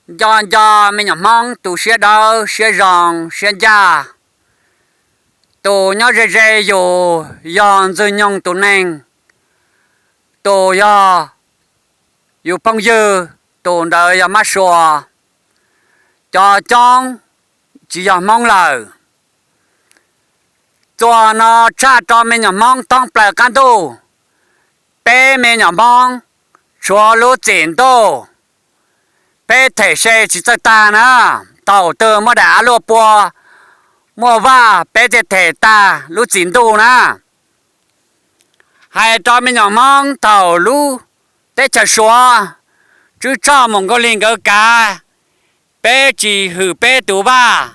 Nco nco me nyuam Hmoob tus siab dawb siab zoo siab ncaj. Tus nyob ze ze yus yog Ntxwg Nyoog tus neeg, tus yog yus phooj ywg, tus ntawd yog Mab Sua. Cov coob tsis yog Hmoob lawm. Txuas no tshaj rau me nyuam Hmoob thoob plaws qab ntuj, peb me nyuam Hmoob tshuav lub txim ntuj, peb them se tsis txawj tag na. Thaum twg muaj daim av luaj pua, muaj vaj, peb thiaj them tag lub txim ntuj na. Hais rau me nyuam Hmoob thaum lub teb chaws Suav, Tswv Tsoj mus Nkauj Lig nkawd kav, peb tsis hwm peb tus vaj,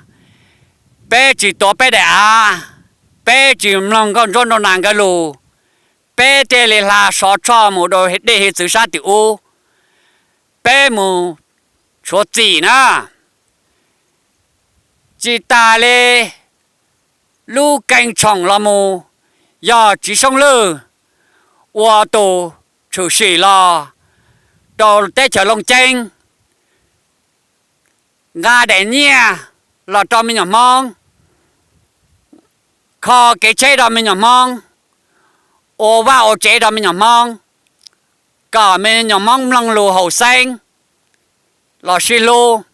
peb tsis tuav peb daim av, peb tsis mloog Nkauj Ntsuab Nraug Nas nkawd lus, peb thiaj li hla sov tshoj mus dej hiav txwv sab tim ub, peb mus tshuav txim na. Tsis tas li, lub Kees Tshoom los mus yog Tsis Sooj Lwj ua tus tshwm sim los rau teb chaws Looj Ceeb, nqa daim nyiaj los rau me nyuam Hmoob, kho kev tsheb rau me nyuam Hmoob, ua vaj ua tsev rau me nyuam Hmoob, kom me nyuam Hmoob mloog lus haum xeeb los sib hlub.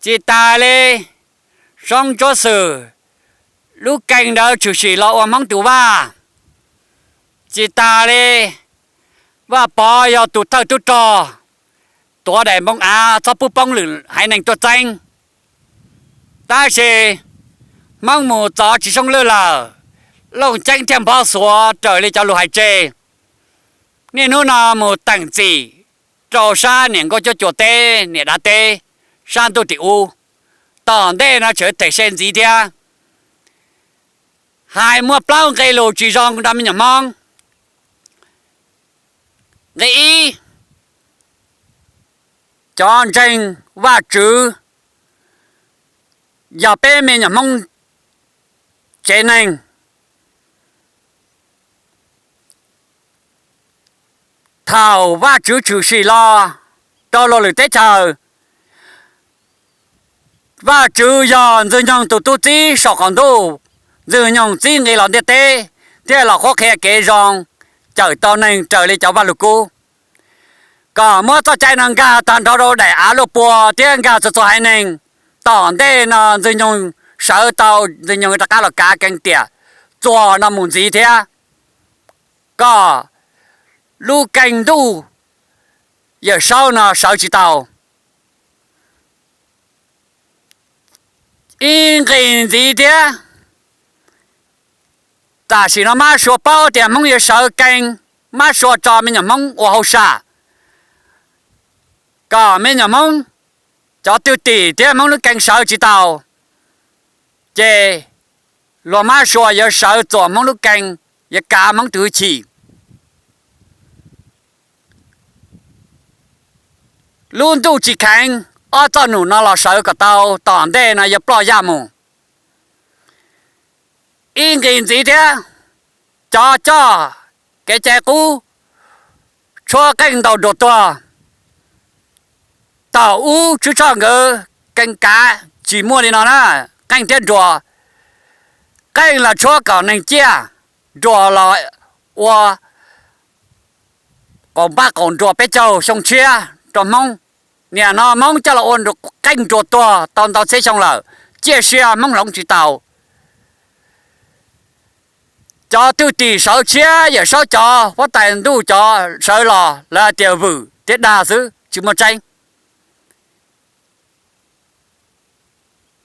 Tsis tas li, Soob Ntsuab Xwm, lub Kees ntawd tshwm sim los ua Hmoob tus vaj. Tsis tas li, Vaj Pov yog tus thawj tub rog, tuav daim npoo av txhob pub poob lwm haiv neeg tuaj txeeb. Tab sis Hmoob mus txog Tsis Sooj Lwj lawm, Looj Ceeb thiaj nphob xuav raws li cov lus hais tseg. Niaj hnub no mus teem txim rau sab niam Nkauj Cuab Cua teb, niam Dav teb, sab ntuj tim ub. Tom ntej no tseem them se ntxiv thiab. Hais muaj plaub nqe lus tsis zoo rau me nyuam Hmoob. Nqe ib, cov ntseeg Vajtswv yog peb me nyuam Hmoob tsev neeg. Thaum Vajtswv tshwm sim los rau luag lwm teb chaws, Vajtswv yog Ntxwg Nyoog tus tub txib saum qaum ntuj, Ntxwg Nyoog txib nqis los ntiaj teb thiaj los qhuab qhia kev zoo cawm tau neeg raws li cov vaj lug kub, kom muab txoj cai no nkag tag nrho rau daim av luaj pua thiab nkag txhua txhua haiv neeg. Tom ntej no Ntxwg Nyoog sawv tau, Ntxwg Nyoog rov qab los kav Kees Tiam txuas no mus ntxiv thiab, kom lub Kees Ntuj Yawm Saub no sawv tsis tau. Ib nqis ntxiv thiab, tam sim no Mab Sua paub tias Hmoob yuav sawv Kees, Mab Sua tso me nyuam Hmoob ua hauj sam, kom me nyuam Hmoob cov thwj tim thiab Hmoob lub Kees sawv tsis tau, ces luag Mab Sua yuav sawv txuas Hmoob lub Kees, yuav kav Hmoob tus hwj chim. Lub ntuj tsis kheev, ob txoj num no los sawv kom tau, tom ntej no yuav ploj yaj mus. Ib nqis ntxiv thiab, cov coj kev cai qub tshuab qeej ntaus nruas tuag. Thaum ub Tswv Tsoj nkawd Kees kav tsis muaj li no na, qeej thiab nruas, qeej los tshuab kom neeg ciaj, nruas los ua qaum npab qaum nruas peb caug xyoo tshiab rau Hmoob. Nim no Hmoob coj los ua qeej nruas tuag tau ntau txhiab xyoo lawm, ciaj sia Hmoob hloov tsis tau. Cov thwj tim sawv tshiab Yawm Saub cov, huab tais ntuj cov sawv los lawv hais tias vwm thiab dag xwb tsis muaj tseeb.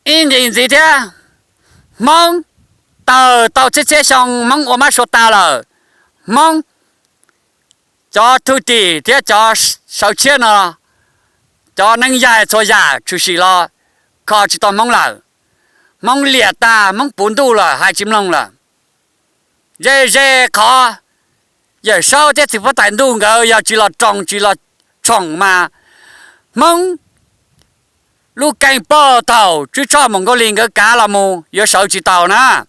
Ib nqis ntxiv thiab, Hmoob tawg tau txhiab txhiab xyoo Hmoob ua Mab Sua tas lawm, Hmoob cov thwj tim thiab cov sawv tshiab no, cov neeg yaig txhua yam tshwm sim los kho tsis tau Hmoob lawm. Hmoob liam tag, Hmoob puv ntuj lawm, hais tsis mloog lawm. Ze ze qhov Yawm Saub thiab txiv huab tais ntuj nkawd yog tsis los roos tsis los tshoom mas Hmoob lub keej pog thaum Tswb Tshoj Mus Nkauj Lis nkawd kav los mus yuav sawv tsis taus na.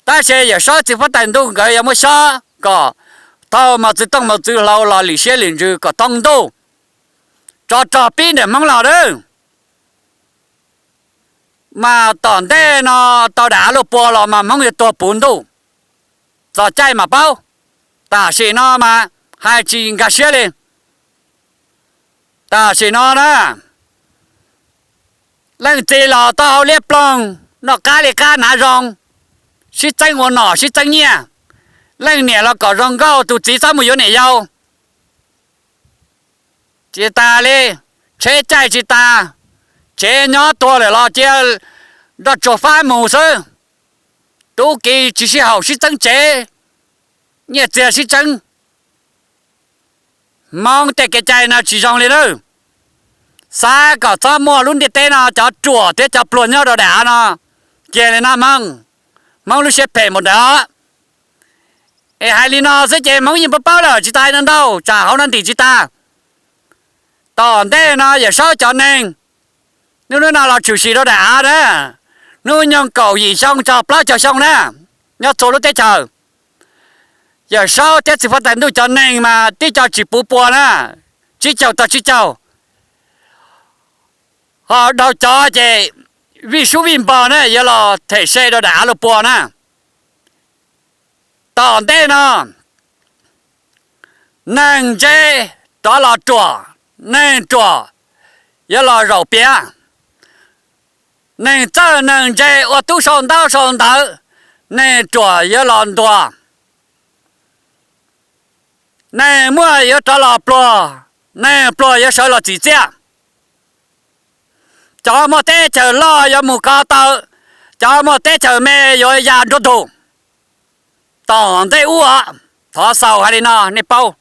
Tab sis Yawm Saub txiv huab tais ntuj nkawd yuav muab xob kom thau mos txwv tooj mos txwv hlau los lim siab lim ntsws kom thoob ntuj. Tso rog pib ntawm Hmoob los lawm. Mas tom ntej no tau daim av luaj pua los mas Hmoob yuav tuag puv ntuj, txog caij mas paub. Tam sim no mas hais tsis nkag siab li. Tam sim no na, leej txiv los taub hau liab ploog, noj qab li qab hnav zoo, sib txeeb ua nom sib txeeb nyiaj. Leej niam los kom zoo nkauj, tus txiv txhob mus yuav niam yau. Tsis tas li, tsheb caij tsis tas, tsev nyob tuag lawm los cia nroj tsuag fab mus xwb. Tub ki tsis sib haum sib txeeb tsev, nyiaj txiag sib txeeb. Hmoob tej kev cai no tsis zoo li nawb. Xav kom txhob muaj lub ntiaj teb no cov ruam thiab cov pluag nyob rau daim av no kiag li no Hmoob. Hmoob lub siab phem mus ntawd. Es hais li no xwb ces Hmoob yeej paub paub lawm, tsis tas hais no ntau, tsam hauv no ntim tsis tas. Tom ntej no Yawm Saub cov neeg, hnub hnub no los tshwm sim rau daim av na, hnub nyoog kaum yim xyoo txog plaub caug xyoo na, nyob txhua lub teb chaws. Yawm Saub thiab txiv huab tais ntuj cov neeg mas tib co tsis puv pua na, tsib caug tau tsib caug. Ho dhau cov ces vij sub vij npog na yuav los them se rau daim av luaj pua na. Tom ntej no, neeg ntse rov los ruam, neeg ruam yuav los zaum piav. Neeg txawj neeg ntse ua tub sau ntaub sau ntawv, neeg ruam yuav los ntuas. Neeg muaj yuav rov los pluag, neeg pluag yuav sawv los txim txiaj. Cov muaj teb chaws loj yuav mus ko taw, cov muaj teb chaws me yuav ya nruab ntug. Tom ntej ub os, thov xaus hais li no nej paub.